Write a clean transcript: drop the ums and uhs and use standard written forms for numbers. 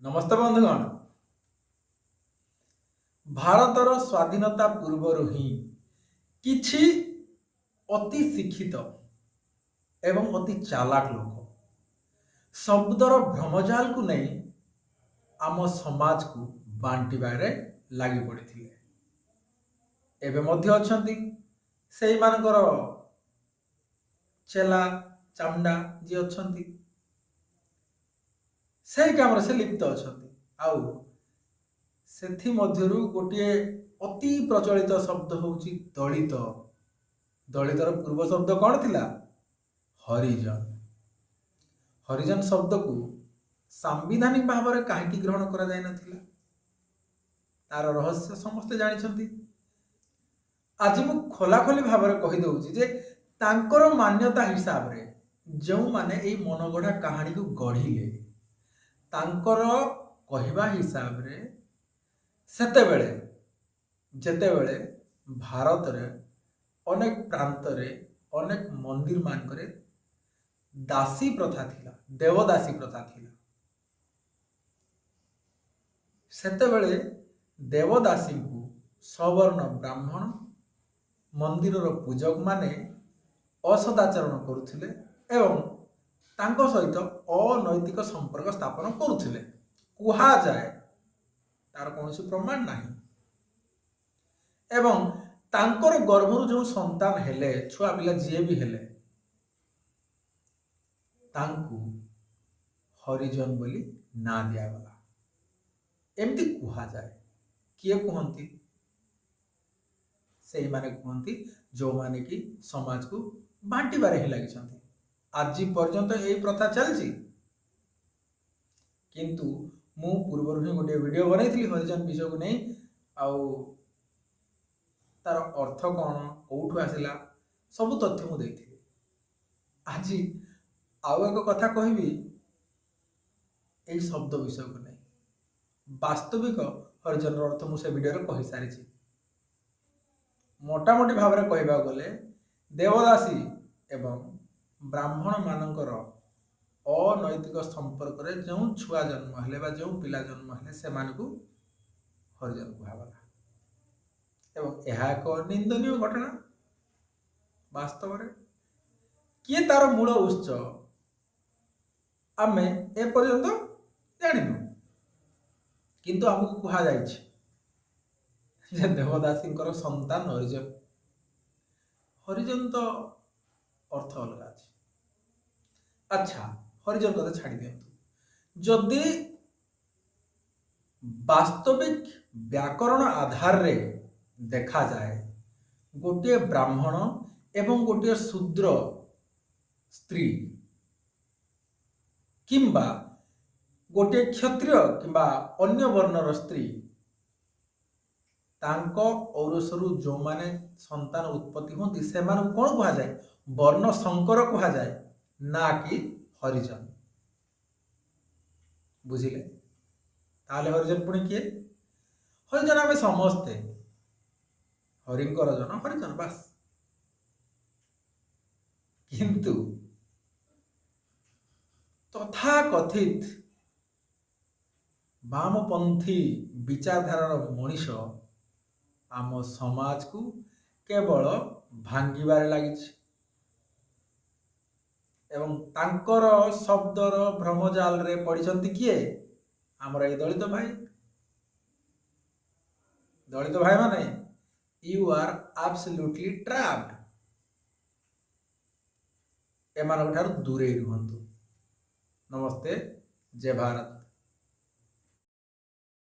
ନମସ୍ତେ ବନ୍ଧୁଗଣ। ଭାରତର ସ୍ୱାଧୀନତା ପୂର୍ବରୁ ହିଁ କିଛି ଅତି ଶିକ୍ଷିତ ଏବଂ ଅତି ଚାଲାକ ଲୋକ ଶବ୍ଦର ଭ୍ରମଜାଲକୁ ନେଇ ଆମ ସମାଜକୁ ବାଣ୍ଟିବାରେ ଲାଗି ପଡ଼ିଥିଲେ। ଏବେ ମଧ୍ୟ ଅଛନ୍ତି ସେଇମାନଙ୍କର ଚେଲା ଚାମୁଣ୍ଡା ଯିଏ ଅଛନ୍ତି, ସେଇ କାମରେ ସେ ଲିପ୍ତ ଅଛନ୍ତି। ଆଉ ସେଥିମଧ୍ୟରୁ ଗୋଟିଏ ଅତି ପ୍ରଚଳିତ ଶବ୍ଦ ହେଉଛି ଦଳିତ। ଦଳିତର ପୂର୍ବ ଶବ୍ଦ କ'ଣ ଥିଲା? ହରିଜନ। ହରିଜନ ଶବ୍ଦକୁ ସାମ୍ବିଧାନିକ ଭାବରେ କାହିଁକି ଗ୍ରହଣ କରାଯାଇନଥିଲା, ତାର ରହସ୍ୟ ସମସ୍ତେ ଜାଣିଛନ୍ତି। ଆଜି ମୁଁ ଖୋଲାଖୋଲି ଭାବରେ କହିଦେଉଛି ଯେ ତାଙ୍କର ମାନ୍ୟତା ହିସାବରେ ଯେଉଁମାନେ ଏଇ ମନଗଢ଼ା କାହାଣୀକୁ ଗଢ଼ିଲେ, ତାଙ୍କର କହିବା ହିସାବରେ ସେତେବେଳେ ଯେତେବେଳେ ଭାରତରେ ଅନେକ ପ୍ରାନ୍ତରେ ଅନେକ ମନ୍ଦିର ମାନଙ୍କରେ ଦାସୀ ପ୍ରଥା ଥିଲା, ଦେବଦାସୀ ପ୍ରଥା ଥିଲା, ସେତେବେଳେ ଦେବଦାସୀଙ୍କୁ ସବର୍ଣ୍ଣ ବ୍ରାହ୍ମଣ ମନ୍ଦିରର ପୂଜକମାନେ ଅସଦାଚରଣ କରୁଥିଲେ ଏବଂ ତାଙ୍କ ସହିତ ଅନୈତିକ ସମ୍ପର୍କ ସ୍ଥାପନ କରୁଥିଲେ କୁହାଯାଏ। ତାର କୌଣସି ପ୍ରମାଣ ନାହିଁ। ଏବଂ ତାଙ୍କର ଗର୍ଭରୁ ଯେଉଁ ସନ୍ତାନ ହେଲେ, ଛୁଆ ପିଲା ଯିଏ ବି ହେଲେ, ତାଙ୍କୁ ହରିଜନ ବୋଲି ନାଁ ଦିଆଗଲା, ଏମିତି କୁହାଯାଏ। କିଏ କୁହନ୍ତି? ସେଇମାନେ କୁହନ୍ତି ଯେଉଁମାନେ କି ସମାଜକୁ ବାଣ୍ଟିବାରେ ହିଁ ଲାଗିଛନ୍ତି। ଆଜି ପର୍ଯ୍ୟନ୍ତ ଏଇ ପ୍ରଥା ଚାଲିଛି। କିନ୍ତୁ ମୁଁ ପୂର୍ବରୁ ହିଁ ଗୋଟିଏ ଭିଡ଼ିଓ ବନେଇଥିଲି ହରିଜନ ବିଷୟକୁ ନେଇ, ଆଉ ତାର ଅର୍ଥ କ'ଣ, କୋଉଠୁ ଆସିଲା, ସବୁ ତଥ୍ୟ ମୁଁ ଦେଇଥିଲି। ଆଜି ଆଉ ଏକ କଥା କହିବି ଏଇ ଶବ୍ଦ ବିଷୟକୁ ନେଇ। ବାସ୍ତବିକ ହରିଜନର ଅର୍ଥ ମୁଁ ସେ ଭିଡ଼ିଓରେ କହିସାରିଛି। ମୋଟାମୋଟି ଭାବରେ କହିବାକୁ ଗଲେ ଦେବଦାସୀ ଏବଂ ବ୍ରାହ୍ମଣମାନଙ୍କର ଅନୈତିକ ସମ୍ପର୍କରେ ଯେଉଁ ଛୁଆ ଜନ୍ମ ହେଲେ ବା ଯେଉଁ ପିଲା ଜନ୍ମ ହେଲେ, ସେମାନଙ୍କୁ ହରିଜନ କୁହାଗଲା ଏବଂ ଏହା ଏକ ନିନ୍ଦନୀୟ ଘଟଣା। ବାସ୍ତବରେ କିଏ ତାର ମୂଳ ଉତ୍ସ ଆମେ ଏପର୍ଯ୍ୟନ୍ତ ଜାଣିନୁ, କିନ୍ତୁ ଆମକୁ କୁହାଯାଇଛି ଯେ ଦେବଦାସୀଙ୍କର ସନ୍ତାନ ହରିଜନ। ହରିଜନ ତ ଅର୍ଥ ଅଲଗା ଅଛି। ଆଚ୍ଛା, ହରିଜନ କଥା ଛାଡ଼ି ଦିଅନ୍ତୁ। ଯଦି ବାସ୍ତବିକ ବ୍ୟାକରଣ ଆଧାରରେ ଦେଖାଯାଏ, ଗୋଟିଏ ବ୍ରାହ୍ମଣ ଏବଂ ଗୋଟିଏ ଶୂଦ୍ର ସ୍ତ୍ରୀ କିମ୍ବା ଗୋଟିଏ କ୍ଷତ୍ରିୟ କିମ୍ବା ଅନ୍ୟ ବର୍ଣ୍ଣର ସ୍ତ୍ରୀ, ତାଙ୍କ ଔରସରୁ ଯେଉଁମାନେ ସନ୍ତାନ ଉତ୍ପତ୍ତି ହୁଅନ୍ତି, ସେମାନଙ୍କୁ କ'ଣ କୁହାଯାଏ? ବର୍ଣ୍ଣ ଶଙ୍କର କୁହାଯାଏ, ନା କି ହରିଜନ। ବୁଝିଲେ? ତାହେଲେ ହରିଜନ ପୁଣି କିଏ? ହରିଜନ ଆମେ ସମସ୍ତେ। ହରିଙ୍କର ଜନ ହରିଜନ, ବାସ୍। କିନ୍ତୁ ତଥାକଥିତ ବାମପନ୍ଥୀ ବିଚାରଧାରାର ମଣିଷ ଆମ ସମାଜକୁ କେବଳ ଭାଙ୍ଗିବାରେ ଲାଗିଛି ଏବଂ ତାଙ୍କର ଶବ୍ଦର ଭ୍ରମଜାଲରେ ପଡ଼ିଛନ୍ତି କିଏ? ଆମର ଏଇ ଦଳିତ ଭାଇ। ଦଳିତ ଭାଇମାନେ, you are absolutely trapped. ଏମାନଙ୍କ ଠାରୁ ଦୂରେଇ ରୁହନ୍ତୁ। ନମସ୍ତେ, ଜୟ ଭାରତ।